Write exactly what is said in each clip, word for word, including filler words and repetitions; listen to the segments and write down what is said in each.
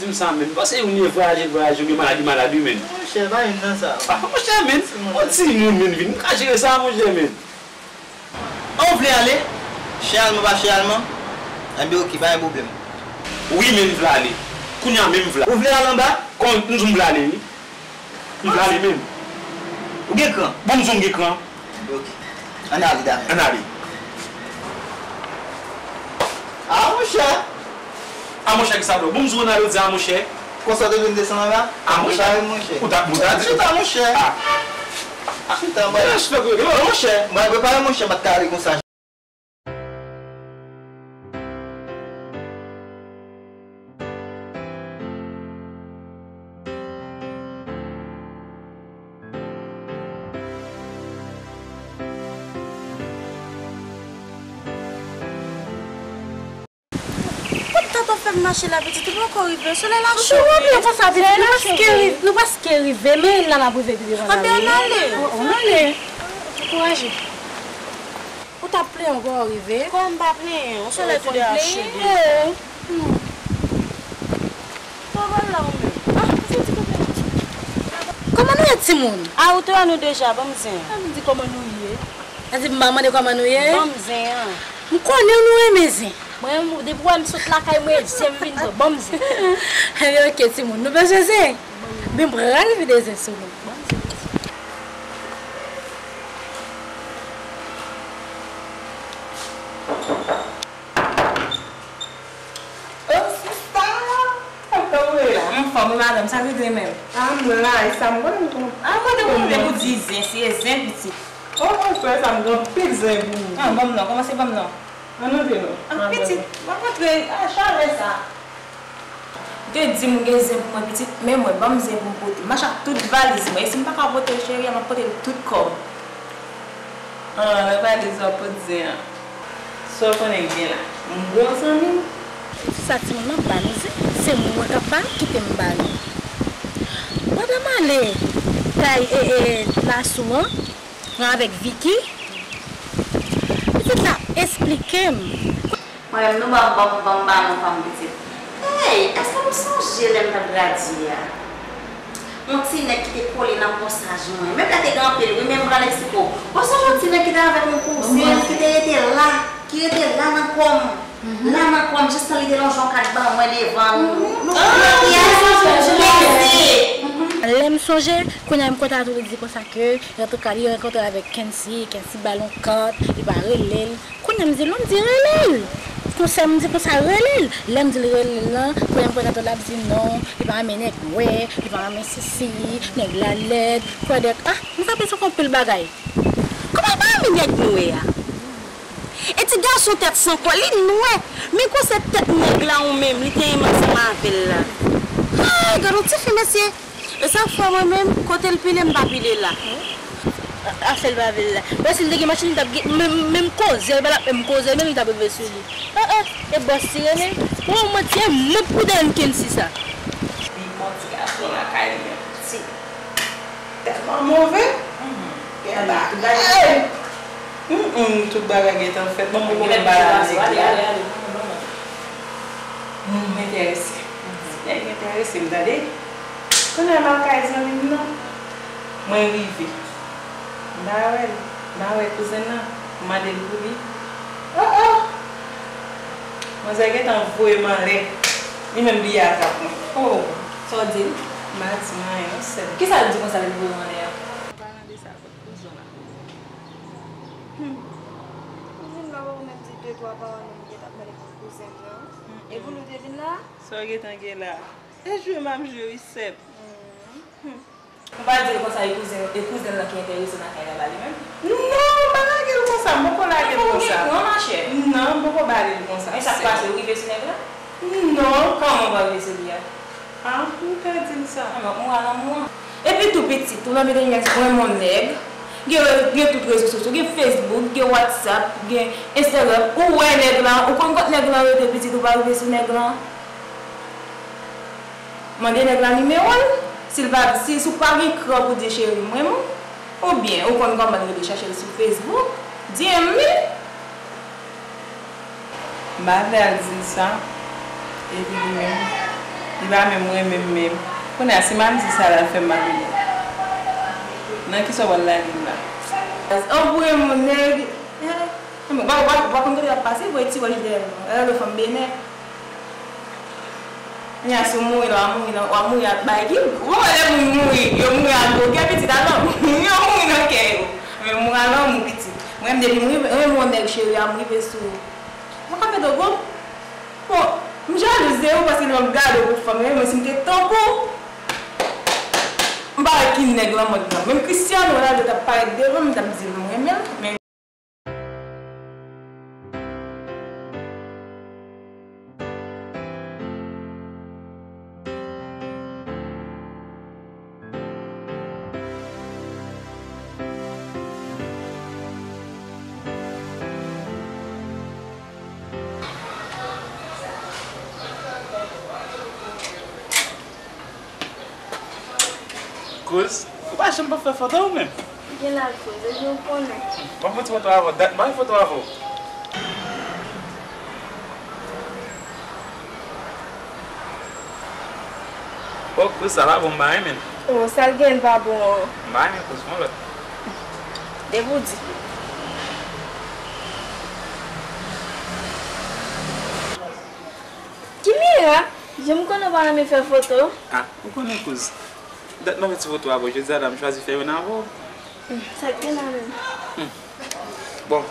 Di m sa, men. Paske ou ye vwayaje, vwayaje, ou gen maladi, maladi, men. Monchè, pa youn nan sa. Ah, monchè, men. Yon timoun, men, vin. M ka jere sa, monchè, men. An, ou vle ale? Chè alman pa chè alman? Enben, oke, pa gen pwoblèm. Wi, men m vle ale. Kounye a menm m vle ale. Ou vle al anba? Kon, m di w m vle ale, wi. M vle ale menm. Ou gen kran? Bon, m di w m gen kran. Oke. Ann ale, Daniel. Ann ale. Ah, monchè! Ah, monchè, ki sa dò? Bon, m di w ann ale, ou di, ah, monchè. Konsa w te vin desann anba? Ah, monchè. Prepare, monchè. Ou ta, ou ta di. Chita, monchè. Ah. Chita, mwen. Respè pou yo. Monchè, mwen prepare, monchè, m pa t ka ale konsa. Kot tata w fè m mache la, pitit, ou poko rive, solèy la cho. Ou konsa, pitit, nou prèske rive, nou prèske rive, men la n ap rive pi devan la. Anben, ann ale. Ann ale. Ankouraje. Ou t ap plenyen ankò, rive. Kòman m pa plenyen? Yon sèl lè tou de a cho. Kòman la ou menm? Ah, se ti kote. Kòman nou ye, timoun? Ah, ou te wè nou deja, ban m zen an. Sa vle di kòman nou ye? Sa di m pa mande kòman nou ye? Ban m zen an. M konnen nou renmen zen. Mwen, depi w wè m sot lakay mwen, zen m vin pran. Ban m zen. Ebyen, oke, timoun. Nou bezwen zen? Men m pral vide zen sou nou. Oh, sista! Kòman w ye la? Anfòm, wi, madanm, sa k rive menm? Ah, m la, e sa m konnen m konn. Ah, mwen te konnen pou di zen, se zen pitit. Oh, oh, frè, sa m gen anpil zen pou ou. Ah, ban m non, kòmanse ban m non. Ann antre non. Ah, pitit, mwen kontre, ah, chalè sa. Ou te di m ou gen zen pou mwen, pitit, men mwen, ban m zen pou m pote. M mache ak tout valiz mwen. E si m pa ka pote l, cheri, m ap pote l tout kò m. Ah, nan valiz w ap pot zen an. Sa w konnen k gen la? M gwo zanmi w. Di sa timoun nan ba nou zen. Se mwen k ap ba nou, kite m ba nou. Pandan m ale kay, e, e, Lasou an, mwen avèk Vicky, pitit la esplike m. Mwen menm, nou ban m, ban m, ban m ba nou fanm pitit. Hey, èske nou sonje lè m t ap gradi a? Yon ti nèg ki te kole nan kòsaj mwen. Menm lè te gen anpil, wi, men m pral eksplike w. Ou sonje yon ti nèg ki te avèk yon kouzen l, ki te rete la, ki rete la nan kò m. La nan kò m, jistan li te lonje yon kat ban mwen devan nou. Nou konnen kiyès? Jezi! Lè m sonje, kounye a m kontan tou li di konsa ke, antouka, li rankontre avèk Kency, Kency ba l yon kat, li pa rele l. Kounye a m di l, non, m di rele l. Konsèy m di konsa, rele l. Lè m di l rele l lan, kounye a m konn tann l ap di non, li pa renmen nèg nwè, li pa renmen sisi, nèg la lèd, kwè dèk, ah, m frape sou anpil bagay. Kòman l pa renmen nèg nwè a? E ti gason tèt san kò, li nwè. Men gwosè tèt nèg la ou menm, li te renmen ansanm avè l la. Ay, gad yon tifi, mesye. E sa k fè mwen menm, kote l pile, m pa pile la. Afè l pa vle la. Bon, si l te gen machin, li t ap gen menm, menm koze, l pa t ap menm koze, menm li t ap rive sou li. Ah, ah, e bòs ti renmen. Bon, manti, e mwen pou dèyè m kenn si sa. Li pran ti gason lakay li an piti. Tèlman move. Gen bagay. Hum, hum, tout bagay gentan fèt. Bon, mwen poko menm ba la nèg la. Moun m enterese. Si nèg enterese m, tande. Kounye a m al kay zanmi m nan. Mwen rive. M pa wè l. M pa wè kouzen nan. M mande l pou li. Oh, oh! Manzè gentan voye m anlè. Li menm bliye atrap mwen. Oh! Sa w di l? M pa di l anyen, non, sè m. Kisa l di konsa lè l voye w anlè a? An palan de sa, kot kouzen w la? Hmm. Kouzin la poko menm di de twa pawòl non, m gentan ap mande pou kouzen m nan. Epi nou te vin la? Sa w gentan gen la? E jwe m ap jwe wi sè m. Hmm. Ou pa di l konsa e kouzen, e kouzen l lan ki enterese w nan kay la ba li menm? Non, m pa lage l konsa, m poko lage l konsa. Ou gen kran, machè? Non, m poko ba li l konsa. Men sa k pase, ou rive sou nèg la? Non. Kòman ou pa rive sou li a? Ah, m pèdi l sa. Anben, ou a lanmou an. Epi tou pitit, ou nan milenyèl, ou renmen yon nèg, gen, gen tout rezo sosyo, gen Facebook, gen WhatsApp, gen Instagram, ou wè nèg la, ou konn kot nèg la rete pitit, ou pa rive sou nèg la? Mande nèg la nimewo l. Si l pa, si, si w pa gen kran pou di cheri m renmen w, oubyen ou konn kòman l rele, chache l sou Facebook, D M li. M pa vle al di l sa, epi li menm. Li pa menm renmen m menm. Kounye a, si m ap di sa la, l fè m mal ou non. Nan kisa w pral lage m la? An pou renmen yon nèg. Eh, ou pa, ou pa, ou pa konn kote l ap pase, voye ti wòch dèyè l non. Lè l wè fanm Benè. Kounye a, si w mouri la, w a mouri nan, w a mouri ak bay ki, ou wè lè moun mouri, yo mouri ak gwo kè pitit, alò, moun yo mouri nan kè yo. Men mouri a lanmou pitit. Mwen menm, depi m rive, renmen yon nèg cheri a, m rive sou ou. Mwen ka fè dogo. Bon, m jalouz de ou paske lè m gade w kot fanm nan, mwen si m te tankou w, m pa wè ki nèg nan mond lan. Menm Cristiano Ronaldo t ap parèt devan m, m t ap di l m renmen l, men Kouz, ou pa janm pa fè foto ou menm? Gen la kouz, epi ou konnen. Ban m fè ti foto avè w, dat m pa fè foto avè w. O, kouz, sa pa bon, m pa renmen l. O, sa l gen pa bon an? M pa renmen kouz, fè yon lòt. Depi w di. Kimira, jan m konnen w pa renmen fè foto. A, ou konnen kouz. Dat m ap fè ti foto avè w, jodi a la m chwazi fè youn avè w. Hmm, sa k gen la menm? Hmm. Bon,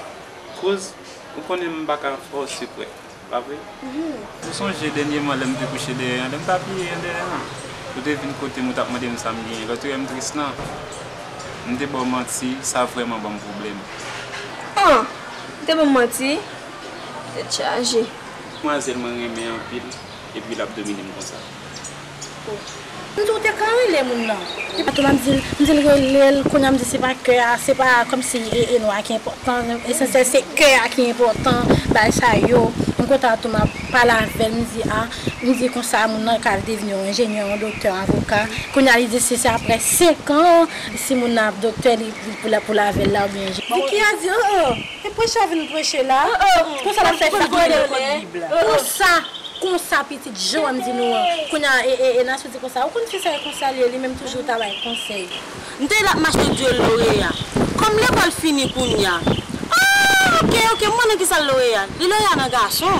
kouz, ou konnen m pa ka fè w sekrè, pa vre? Mhm. Ou sonje dènyèman lè m te kouche dèyè an, lè m t ap ye an dèyè an? Ou te vin kote m, ou t ap mande m sa m genyen, lè w te wè m tris lan. M te ba w manti, sa vrèman ban m pwoblèm. An! Ou te ban m manti? Tèt chaje. Demwazèl mwen renmen anpil, epi l ap domine m konsa. M di w te ka rele moun nan. Epi atò m ap di l, m di l rele l, kounye a m di se pa kè a, se pa kòmsi e, e nou a ki enpòtan, esansyèl se kè a ki enpòtan, bagay sa yo. M kontan atò m ap pale avè l, m di a, m di konsa moun nan ka al devni yon enjenyè, yon doktè, avoka. Kounye a li di si se apre senk an, si moun nan ap doktè, li, li pou l, pou l avè l la oubyen enjenyè. Di ki a di, o, o. E preche a vin preche la. Konsa l ap fè figi l. Konsa, konsa pitit jan m di nou an. Kounye a, e, e, e, Nasou di konsa, ou konn fi sa e konsa li ye, li menm toujou ta bay konsèy. M te la ap mache di yo Loreya. Kòm lekòl fini kounye a. Ah, oke, oke, m konnen kisa l Loreya. Li Loreya nan gason.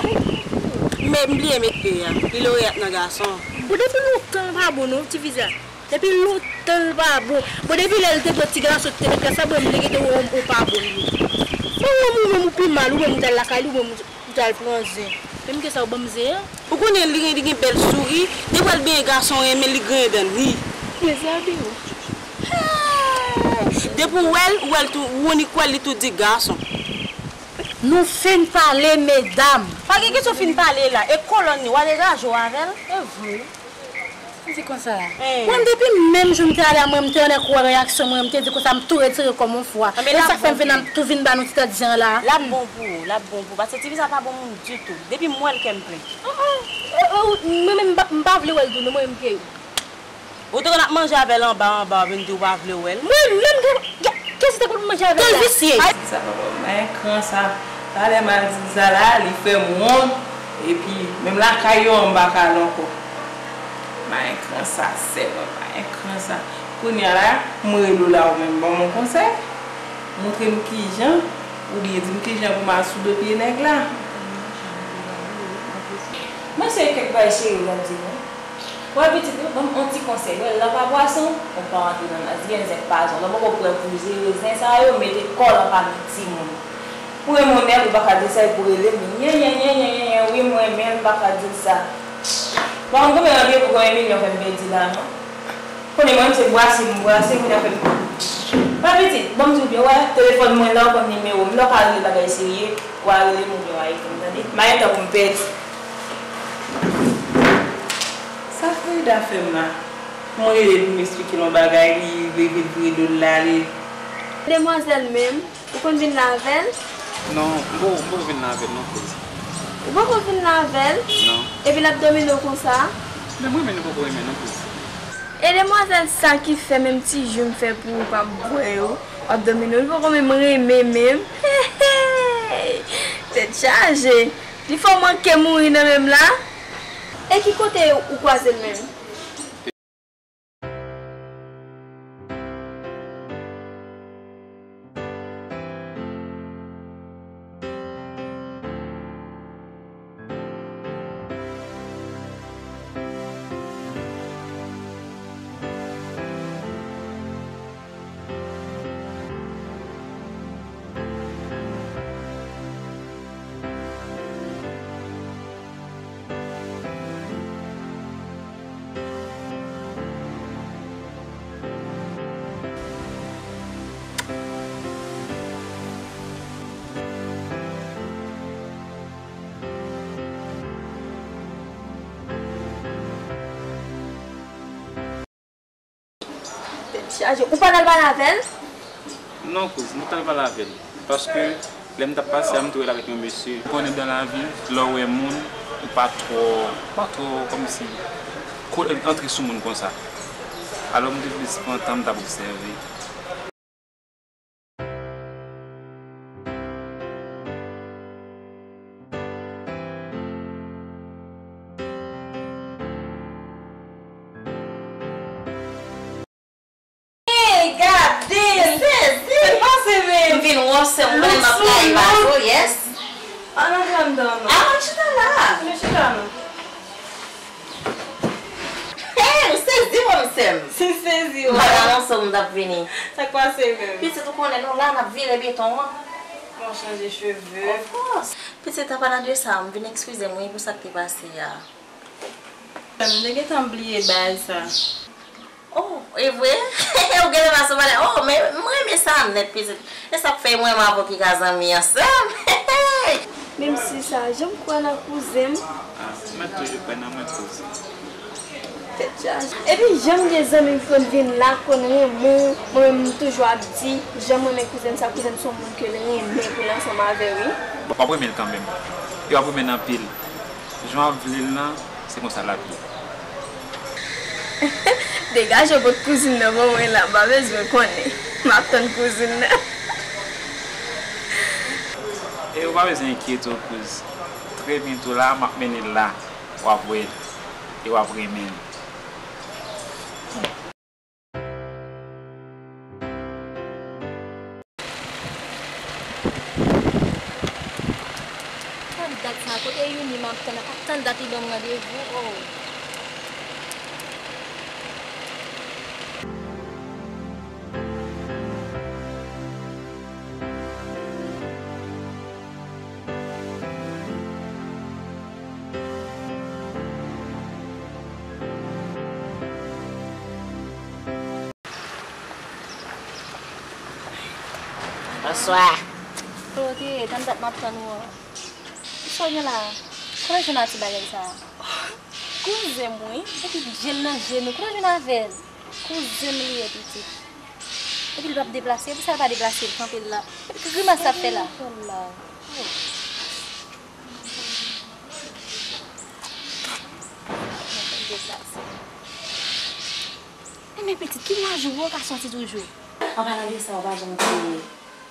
Men m bliye met e a. Li Loreya nan gason. Bon, depi lontan l pa bon non, ti fi sa. Depi lontan l pa bon. Bon, depi lè l te dwe ti gason ki te nan klas la, bon, li te gen te wè w pa bon li. Bon, ou menm ou pi mal, ou menm ou t al lakay li, ou menm ou t al pran zen. Menm ke sa ou ban m zen an. Ou konnen li gen, li gen bèl souri, depi w al benyen gason renmen li griyen dan li. Mezanmi o. Depi w wè l, ou wè l tou, ou annik wè l, li tou di gason. Nou fin pale, medam. Pa gen kesyon fin pale la, e kolòn li, w a degaje w avè l. E vre. M di konsa. Mwen, depi menm jou m te ale a mwen, m te annik wè reyaksyon mwen, m te di konsa, m tou retire kò m yon fwa. E sa k fè m vin ap tou vin ba nou ti tèt zen an la. L ap bon pou ou, l ap bon pou ou. Paske ti fi sa pa bon moun ditou. Depi m wè l, kè m plen. Mwen menm, m pa, m pa vle wè l tou, non, mwen menm ke. Ou te konn ap manje avè l anba, anba, w vin di w pa vle wè l. Mwen menm, ke, ke, kiyès te konn manje avè l la? Visye. Sa pa bon, men kran sa. Talè m al di l sa la, li fè m wont, epi menm lakay yo an m pa ka al ankò. Mayen kran sa, sè mwen, mayen kran sa. Kounye a la, m rele w la, ou menm ban m yon konsèy. Montre m kijan, oubyen di m kijan pou m al sou do pye nèg la. Mwen se kèk bagay serye w ap di non. Wè pitit ou, ban m on ti konsèy. Wè, lè w pa bwè zen, ou pa rantre nan nas. Gen zen k pa zen. Lè w poko prè pou jere zen sa yo, mete kò w nan pami timoun. Ou renmen yon nèg, ou pa ka di l sa, epi w rele m. Nyen, nyen, nyen, nyen, nyen, nyen, wi, m renmen l, m pa ka di l sa. Bon, konbyen randevou gen yon milyon fè m pèdi la, non? Konnen mwen, se bwase m bwase, moun ap fè m. Wè pitit, ban m di w byen, wè, telefòn mwen la, ou konn nimewo m, lè w ka rele bagay serye. W a rele m oubyen w a ekri m, tande? M pa gen tan pou m pèdi. Sa Frida fè m la? Mwen rele l pou m eksplike l yon bagay, li leve l vire do l l ale. Demwazèl menm, ou konn vin la avè l? Non, m poko, m poko vin la avè l non, Frida. Ou poko vin la avè l? Non. Epi l ap domine w konsa? Men mwen menm li poko renmen non, Frida. E demwazèl sa ki fè menm ti jou m fè pou ou pa bwè yo, w ap domine w, li poko menm renmen menm. Hey, hey! Tèt chaje. Li fè w manke mouri nan menm la. E ki kote ou kwaze l menm? Tèt chaje. Ou pa t al pale avè l? Non, kouz, m pa t al pale avè l. Paske, lè m t ap pase a, m te wè l avèk yon mesye. Ou konnen dan lavi, lè w wè moun, ou pa twò, ou pa twò, kòmsi, ko-, antre sou moun konsa. Alò, m te plis pran tan, m t ap obsève. Hey, gade! Sezi! Sa k pase menm? M vin wè w, sè m, konnen m ap rayi mazo, yes. Ann antre anndan non. Ah, ann chita la. Ann chita non. Hey, ou sezi, wi, sè m. Si sezi, wi. M pa t anonse w m t ap vini. Sa k pase menm? Pitit, ou konnen nou la, n ap vire beton an. Bon, chanje cheve. Of course. Pitit, an palan de sa, m vin eskize m, wi, pou sa k te pase a. M te gentan bliye bagay sa. Oh, e vre? Ou genlè pa sou pale. Oh, men m renmen sa nèt, pitit. E sa k fè mwen menm avè w ki ka zanmi ansanm. Menm si sa, jan m kwè nan kouzen m. Ah, mwen toujou kwè nan mwen kouzen. Tèt chaje. Epi jan m gen zanmi m konn vin la, konn renmen w, mwen menm m toujou ap di, jan m renmen kouzen m sa, kouzen m se yon moun ke l renmen pou l ansanm avè w, wi. W ap renmen l kanmenm. E w ap renmen l anpil. Jan w ap vle l lan, se konsa l ap ye. Degaje w pot kouzin nan ban mwen la, m pa bezwen konnen. M ap tann kouzin nan. E ou pa bezwen enkyete w, kouz. Trè byento la, m ap mennen l la. W ap wè l. E w ap renmen l. Tann dat sa, kote Youni m ap tann, ap tann dat li ban m randevou, oh. Bonswa. Kote w te ye? Tann dat m ap tann ou an. Kisa w gen la? Kote w jwenn ak ti bagay sa a? Kouzen m wi, epi je l nan je nou. Kote w jwenn avè l? Kouzen m li ye, pitit. Epi l p ap deplase, poukisa l pa deplase, l kanpe l la? Epi ki grimas l ap fè la? Enben pitit, ki laj ou, ou ka sòti toujou? An palan de sa, ou pa janm te,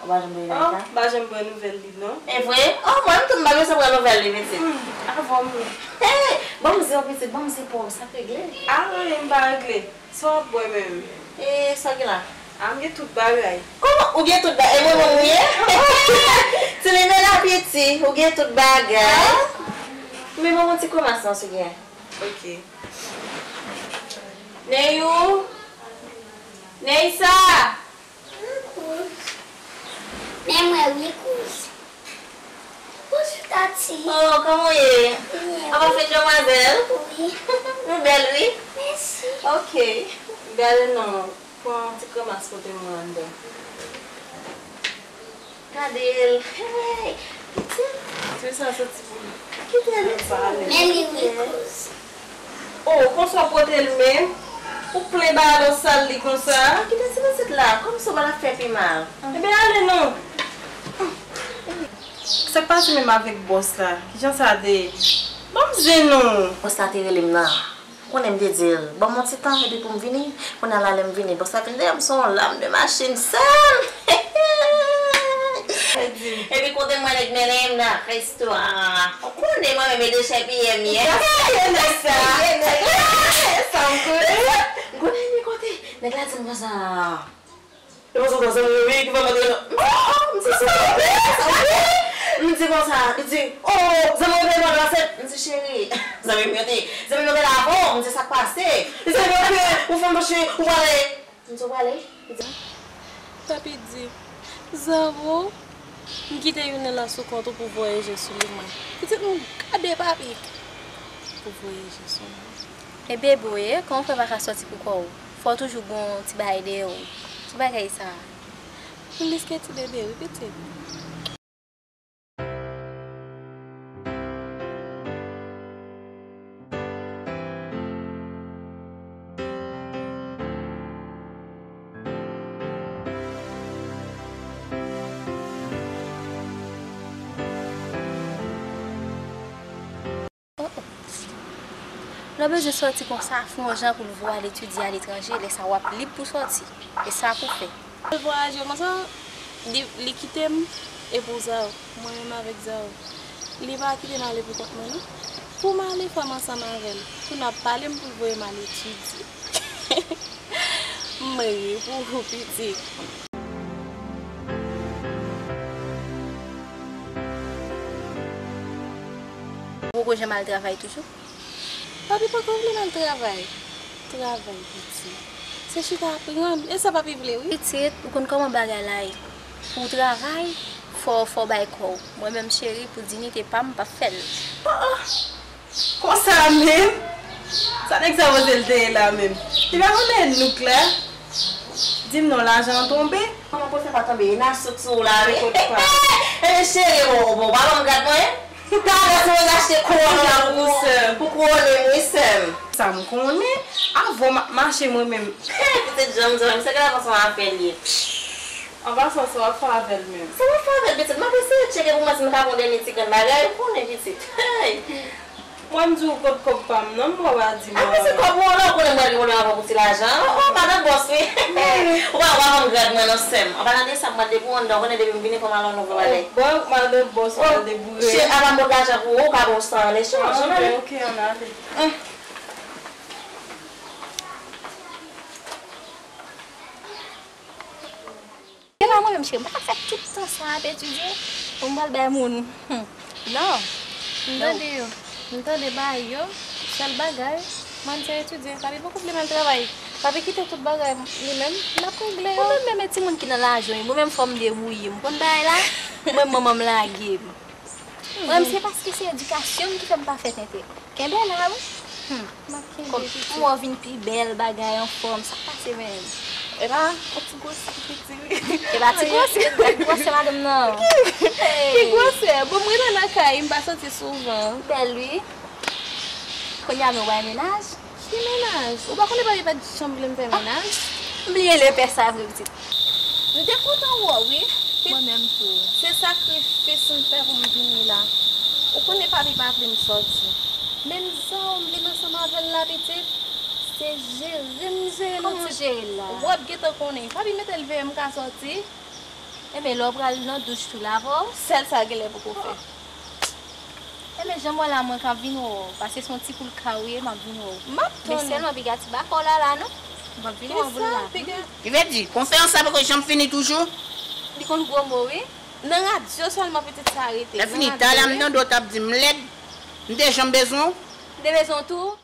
ou pa janm te... Oh, m pa janm pran nouvèl li non. E vre? Oh, mwen menm tou m pa bezwen pran nouvèl li, pitit. Hmm, avè w menm. Hey, ban m zi w, pitit, ban m zi pa w, sa k regle? Ah, anyen m pa regle. Sa w ap bwè menm? E sa w gen la? A, m gen tout bagay. Kòman? Ou gen tout bagay? E mwen menm ou ye? Ti Limena piti, ou gen tout bagay. Men ban m yon ti kremas non si w gen. Ok. Neyou? Neysa! Wi, kouz. Men mwen wi, kouz. Bonjou, Tati. Oh, kòman w ye? Byen. Apa fèt, demwazèl? Wi. Ou bèl, wi. Mèsi. Ok. Gade non, pran ti kremas pote mwen anndan. Gade l. Hey, pitit. Se sa soti pou li. Kite l. Men li wi, kouz. Oh, konsa w pote l menm? Ou plen balon sal li konsa? Kite ti pitit la, kòmsi w pa t ap fè pi mal. Ebyen ale non. Sa k pase menm avèk bòs la? Kijan sa te ye? Ban m zen non. Bòs la te rele m nan. Ou konnen m te di l, ban m yon ti tan epi pou m vini. Kounye a la lè m vini, bòs la vin dèyè m, se yon lam de machin, sè m. Epi kote mwen nèg mennen m nan restoran an. Ou konnen mwen menm e dechèpiye m ye. Sa m konnen. M konnen li kote. Nèg la di m konsa. E konsa zanmi yo wi ki fè mwen te. Oh, oh, m di sa. M di konsa, li di, oh, zanmi yo te mwen ranse. M di cheri, zanmi m yo te, zanmi m yo te la avan w, m di sa k pase. Li di ok, ou fè m cheri, ou pale. M di w pale? Li di. Papi di, Zaro, m kite youn nan la sou kont ou pou voye je sou li mwen. Pitit nou gade papi pou voye je sou mwen. E bebe w ye, kòman w fè pa ka sòti pou kò w? Fò w toujou gon ti bagay dèyè w. Ki bagay sa a? Plis ke ti bebe wi pitit. Oh, oh. Lè w bezwen sòti konsa, fè yon jan pou l voye w al etidye aletranje, lè sa a w ap lib pou sòti. E sa pou fè. L voyaje konsa, li, li kite m, e pou Zao, mwen menm avèk Zao. Li pa kite m ale pou kont mwen, non. Pou m ale fè m ansanm avè l, pou n ap pale m pou l voye m al etidye. M ri pou ou, pitit. Ou poko janm al travay toujou? Papi poko vle m al travay. Travay, pitit. Se chita ap rann. E sa papi vle, wi. Pitit, ou konn kòman bagay la ye. Pou w travay, fò, fò w bay kò w. Mwen menm, cheri, pou diyite pa m, m p ap fè l. Oh, oh. Konsa menm? Sa nèg sa panse l te ye la menm? Li pa konnen louk la? Di m non, lajan an tonbe? Kòman pou l fè pa tonbe? Enasouk sou ou la, wi. Ebyen, cheri, bon, bon, pa ban m grad mwen. Talè se mwen achte kouwòn la pou, pou kouwone m, wi, sè m. Sa m konnen, avan m ap mache mwen menm. Pitit janm di, se ke l ap ansanm avè l ye. An pasan, sa w ap fè avè l menm? Sa m ap fè avè l, pitit? M ap eseye tcheke pou mwen si m ka pran dènye ti grenn bagay, ou konnen, pitit. Hey! Mwen m di w kot kòb pa m nan, m wè w pa di m. Apre se kòb ou an la, ou konnen m pral gen pwoblèm avè w pou ti lajan an. Oh, oh, madan bòs, wi. Ou pa, ou pa ban m grad mwen non, sè m. An palan de sa, m pral depi w anndan, ou konnen depi m vini, fò m al yon nouvo bagay. Oh, bon, madan bòs, ou pral deboure. Cheri, apa m pot lajan pou ou, ou ka ban m san an echanj, ou konnen. Ok, ok, ann ale. Hum. E pa mwen menm, cheri, m pa ka fè tout tan sa ap etidye pou m pral bay moun. Hmm. Non. M tande yo. M tande bay yo. Sèl bagay, mwen se etidye. Papi poko vle m al travay. Papi kite tout bagay li menm, l ap regle yo. Ou menm, menm e timoun ki nan lajan, wi. Mwen menm fò m debouye m. Ou konn bagay la? Mwen, manman m lage m. Mwen, se paske se edikasyon m ki fè m pa fè tenten. Kenbe la, wi. Hmm. M ap kenbe, pitit. Kòm m wè w vin pi bèl, bagay anfòm, sa k pase menm? E pa, yon ti gwosè, pitit, wi. E pa ti gwosè, gwosè madanm nan. Ki gwosè? Bon, m rete lakay, m pa soti souvan. Bèl, wi. Kounye a, men w bay mennaj. Ki mennaj? Ou pa konnen papi pa t janm vle m fè mennaj? M bliye lepè sa vre, pitit. M te kontan wè w, wi. Mwen menm tou. Se sakrifis m fè pou m vini la. Ou konnen papi pa vle m sòti. Menm jan w m vin ansanm avè l la, pitit, se jere m jere l. Kòman w jere l la? W ap gentan konnen. Papi mete l veye m ka sòti. Enben, lè w pral nan douch tou, l avè w? Sèl sa genlè poko fè. Enben, jan m wè la, mwen ka vin wè w, paske se yon ti poul ka w ye, m ap vin wè w. M ap tann ou. Men sèlman piga ti baka w la la, non? M ap vin wè w pou l la. Kisa? Piga? Ki vle di, konferans la poko janm fini toujou? Li konn gwo mo, wi. Nan radyo sèlman pitit sa rete. Lè fini, talè a m tande w t ap di m lèd, m te janm bezwen w? M te bezwen w tou.